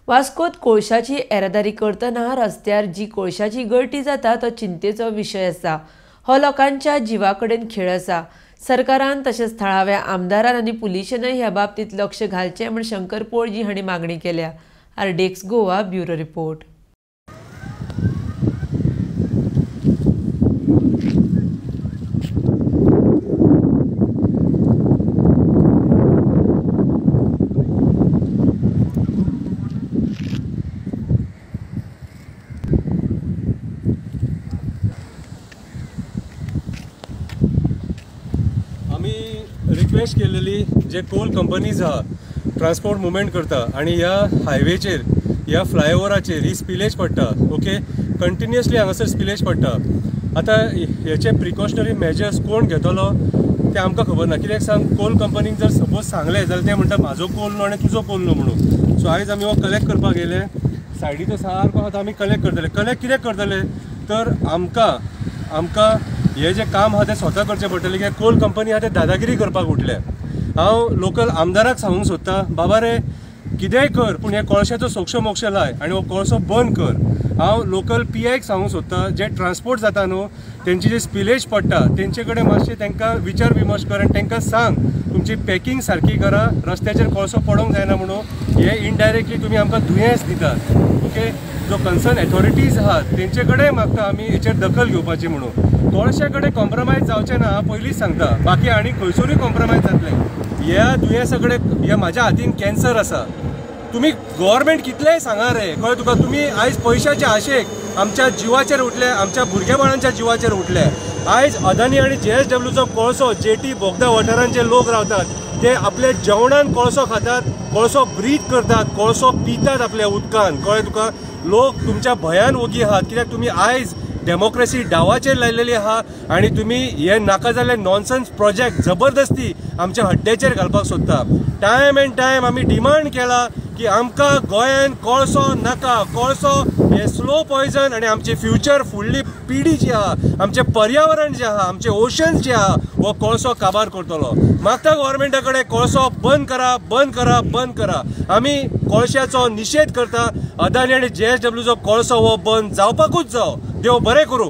वास्कोत कोळशाची येरादारी करतना रस्त्यार जी कोळशाची गळटी जाता तो चिंतेचो विशय आसा. हो लोकांच्या जिवा कडेन खेळ आसा. सरकारान तशेंच थळाव्या आमदारान आनी पुलिशेनय ह्या बाबतींत लक्ष घालचें म्हूण शंकर पोळजी हांणी मागणी केल्या. RDX Goa bureau report. Request केलेली जे कोल कंपनीज आहा ट्रान्सपोर्ट मुवमेंट करता आनी ह्या हायवेचेर ह्या फ्लायओवराचेर ही स्पिलेज पडटा. ओके, कंटिन्युअसली हांगासर स्पिलेज पडटा. आतां हेचे प्रिकॉशनरी मेजर्स कोण घेतलो ते आमकां खबर ना. कित्याक सांग, कोल कंपनीक जर सपोज सांगलें जाल्यार ते म्हणटा म्हाजो कोल न्हू आनी तुजो कोल न्हू म्हणून. सो आयज आमी हो कलेक्ट करपाक गेले, सायडीचो सारको आतां आमी कलेक्ट करतले. कलेक्ट कित्याक करतले तर आमकां आमकां हे जे काम आहा तें स्वता करचें पडटलें. कित्याक कोल कंपनी आहा ते दादागिरी करपाक उठले. हांव लोकल आमदाराक सांगूंक सोदता, बाबा रे कितेंय कर पूण हे कोळशाचो सोक्ष मोक्ष लाय आनी हो कोळसो बंद कर. हांव लोकल पी आयक सांगूंक सोदता, जे ट्रान्सपोर्ट जाता न्हू तेंची जे स्पिलेज पडटा तेंचे कडेन मातशें तांकां विचार विमर्श कर आनी तांकां सांग तुमची पॅकिंग सारकी करा, रस्त्याचेर कोळसो पडोंक जायना म्हणून. हे इनडायरेक्टली तुमी आमकां दुयेंस दितात. ओके, जो कन्सर्न एथॉरिटीज आहात तेंचे कडेन मागता आमी हेचेर दखल घेवपाची म्हणून. कोळशा कडेन कॉम्प्रोमायज जावचें ना पयलींच सांगता, बाकी आनी खंयसरूय कॉम्प्रोमायज जातलें. ह्या दुयेंसा कडेन, ह्या म्हाज्या हातीन कॅन्सर आसा. तुमी गव्हर्मेंट कितलेंय सांगा रे, कळ्ळें तुका, तुमी आयज पयशाचे आशेक आमच्या जिवाचेर उठले, आमच्या भुरग्या बाळांच्या जिवाचेर उठले. आयज अदानी आनी JSWचो कोळसो जेटी बोगदा वाठारांत जे लोक रावतात ते आपल्या जेवणान कोळसो खातात, कोळसो ब्रीथ करतात, कोळसो पितात आपल्या उदकान. कळ्ळें तुका, लोक तुमच्या भंयान ओगी आहात. कित्याक तुमी आयज डेमोक्रेसी डावाचेर लायलेली आहा आनी तुमी हे नाका जाल्ले नॉनसन्स प्रोजेक्ट जबरदस्ती आमच्या हड्ड्याचेर घालपाक सोदता. टायम एंड टायम आमी डिमांड केला की आमकां गोंयान कोळसो नाका. कोळसो हे स्लो पॉयजन आनी आमची फ्युचर फुडली पिढी जी आहा, आमचें पर्यावरण जें आहा, आमचे ओशन्स जे आहा, हो कोळसो काबार करतलो. मागता गव्हर्मेंटा कडेन कोळसो बंद करा, बंद करा, बंद करा. आमी कोळशाचो निशेध करता. अदानी आनी JSWचो कोळसो हो बंद जावपाकूच जाव. देव बरें करूं.